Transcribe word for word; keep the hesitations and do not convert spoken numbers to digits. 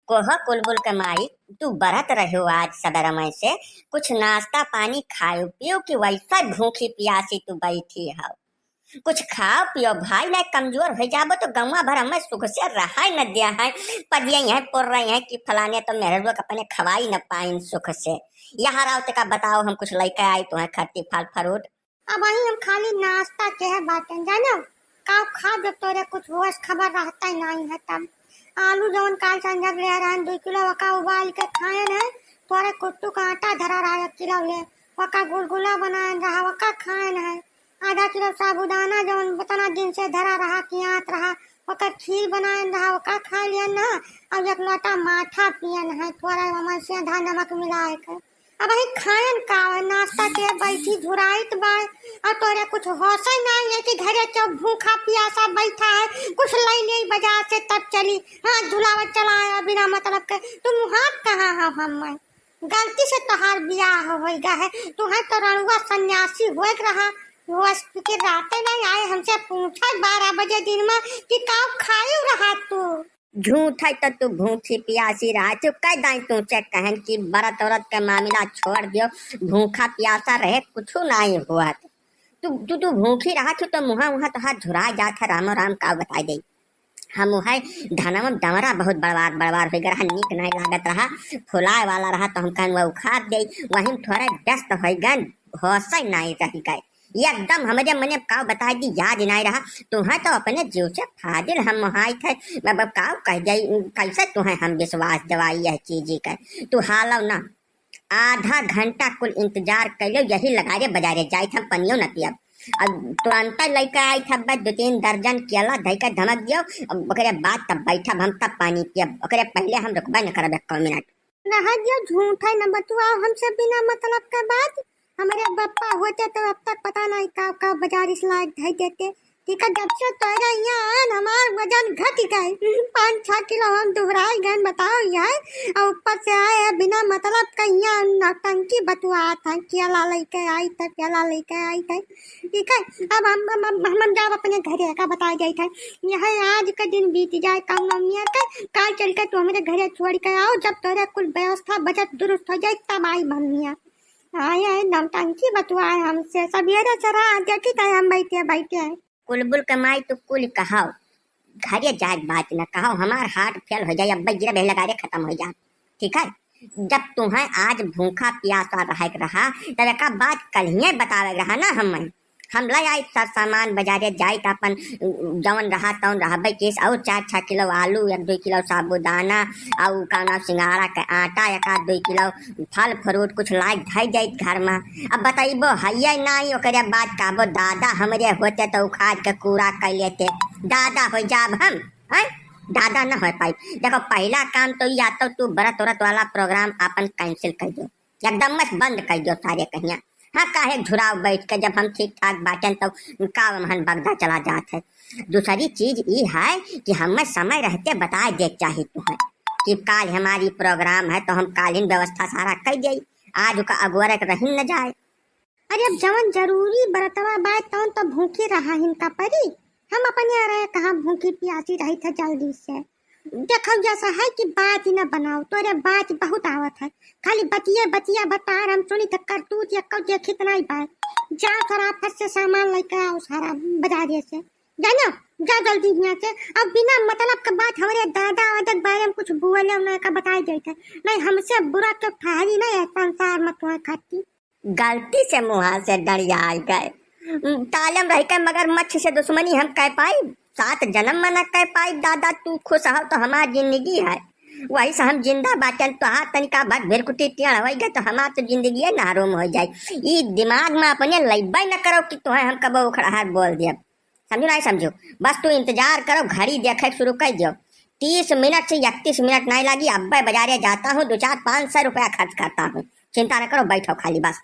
कोह कुलबुल के माई, तू बरत रहो आज सबेरा में से, कुछ नाश्ता पानी खायो पियो कि वैसा भूखी पियासी तू बैठी हो? कुछ खाओ पियो भाई, नहीं कमजोर हो जाबो तो गौवा भर हमें सुख से रहाई न दिया है। पदिया यहाँ पुर रही है कि फलाने तो मेहररुआ के अपने खवाई न पाइन सुख से। यहाँ राव ते का बताओ, हम कुछ लेके आई तुम्हें खट्टी फल फ्रूट। अब वही हम खाली नाश्ता के है बाटन, जानो? का खा जब तोरे कुछ होश खबर रहता ही नहीं है तब। आलू जौन काल संझक ले रहन दो किलो, वका उबाल के खाएन है। तोरे कुट्टू का आटा धरा रहा एक किलो ले, वका गुलगुला बनाएन रहा, वका खाएन है। आधा किलो साबूदाना जौन बतना दिन से धरा रहा, कियात रहा, वका खीर बनाएन रहा, वका खा लियन ना। और एक लोटा माठा पियन है, थोड़ा ओमा से आधा नमक मिलाए के। अब ही खायन का है, नाश्ता के बैठी झुराइत बाय, और तोरे कुछ होशे नहीं है कि घरे चौ भूखा पियासा बैठा है, कुछ ले ले बाजार से तब चली। हाँ, झुलावत चला आया बिना मतलब के। तुम हाथ कहाँ हो हम में? गलती से तोहार बियाह हो गया है, तुम्हें तो रड़ुआ सन्यासी होए के रहा। वो फिकिर राते नहीं आए, हमसे पूछे बारह बजे दिन में कि का खायू रहा तू। झूठ है तो तू भूखी पियासी रहा, चुप कर दाई तू चेक कहन की बरत औरत के मामला छोड़ दियो, भूखा पियासा रहे कुछ नहीं हुआ। तू, तू, तू भूखी रहा, तू तो मुहा, मुहा तो हाथ झुरा जात है, रामो राम का बताई दे। हम है धनवा डमरा बहुत बड़वार, बड़वार हो गए रहा, नीक नहीं लागत रहा, फुलाए वाला रहा, तो हम कहन वह उखाड़ दे, वही में थोड़ा व्यस्त हो गन, होश नहीं रह गए। एकदम हमरे मने का बताई दी, याद नहीं रहा। तुम्हें तो अपने जीव से फाजिल हम मोहाइत है। अब का कह जाई, कैसे तुम्हें हम विश्वास दिवाई यह चीज का? तू हालो ना, आधा घंटा कुल इंतजार कर लो, यही लगा रे बाजारे जाइत हम पनियो न पियब। अब तुरंत लेके आई था बस दो तीन दर्जन केला धई के धमक दियो, अब ओकरे बाद तब बैठब हम तब पानी पियब, ओकरे पहले हम रुकबे न करब एको मिनट। रह दियो, झूठ है, न बतुआओ हमसे बिना मतलब के बात। हमरे बप्पा होते तो अब तक पता नहीं का, का बाजार इस लायक धई देते। ठीक है, जब से तोरे यहाँ आन, हमार वजन घट गए, पाँच छह किलो हम दुबराई गए, बताओ यार। और ऊपर से आए हैं बिना मतलब का यहाँ नौटंकी बतुआत है, केला लेके आई था, केला लेके आई था। ठीक है, अब हम, हम, हम, हम जाब अपने घरे का बताए जाए था। यह आज का दिन बीत जाए काम वाम नियर के, काल चल के तू हमरे घरे छोड़ के आओ, जब तोरे कुल व्यवस्था बजट दुरुस्त हो जाए तब आई मम्मिया। आए हैं नौटंकी बतुआए हमसे, सवेरे से रात देखी था हम बैठे बैठे हैं। कुलबुल के माई तू कुल कहाओ, घरे जाए के बात न कहाओ, हमार हार्ट फेल हो जाए, अब गिरे बहे लगा रे खत्म हो जाए। ठीक है, जब तुम्हें आज भूखा प्यासा रहे के रहा, तब एका बात कल ही बतावे के रहा ना हमें। हम ले आई सर सामान बाजारे जाइत अपन जवन रहा तवन रहबे केस, और चार छह किलो आलू, एक दो किलो साबूदाना, और का नाम सिंगाड़ा के आटा, एक आध दो किलो फल फ्रूट कुछ लाइक धई जाइत घर में। अब बतैबो हइये नाई, ओकरे बाद कहबो दादा हमरे होते तो उखाड़ के कूड़ा कर लेते, दादा हो जाब हम, हैं? दादा न हो पाई। देखो पहला काम तो या तो तू बरत उरत वाला प्रोग्राम अपन कैंसिल कर दो, एकदम मत बंद कर दो सारे कहिया। हाँ, काहे झुराव बैठ के, जब हम ठीक ठाक बाटन तो का हमहन बगदा चला जात है। दूसरी चीज ई है कि हमें समय रहते बताए दे चाही तुम्हें कि काल हमारी प्रोग्राम है तो हम काल ही व्यवस्था सारा कर दे, आज का अगोरक रहिन न जाए। अरे अब जवन जरूरी बरतवा बाय तवन तो भूखी रहा हिन का परी। हम अपने रहे कहाँ भूखी प्यासी रही था जल्दी से। देखो जैसा है कि बात ही ना बनाओ, तोरे बात बहुत आवत है, खाली बतिया बतिया बता, हम सुनी तो करतूत यक्को देखित नहीं बाय। जाओ फटाफट से सामान लेके आओ सारा बाजारे से, जानो, जा जल्दी यहाँ से। अब बिना मतलब के बात हमरे दादा वादा के बारे में कुछ बोले ना का बताई जाइत है, नहीं हमसे बुरा के ठहरी नहीं है संसार में तुम्हें खाती। गलती से मुँहा से डरियाई गए। तालम रह के मगरमच्छ से दुश्मनी हम कह पाई, सात जन्म में न कह पाई। दादा तू खुश हो तो हमार जिंदगी है, वही से हम जिंदा बाटन। तोहार तनिका भर भिरकुटी टेढ़ हो गए तो हमार तो जिंदगी है ना हरोम हो जाए। ई दिमाग में अपने लइबे न करो कि तुम्हें हम कबो उखड़ाहर बोल दिया, समझो नहीं समझो। बस तू इंतजार करो, घड़ी देखे शुरू कर दो, तीस मिनट से इकतीस मिनट नहीं लगी। अब्बे बाजारे जाता हूँ, दो चार पाँच सौ रुपया खर्च करता हूँ, चिंता न करो, बैठो खाली बस।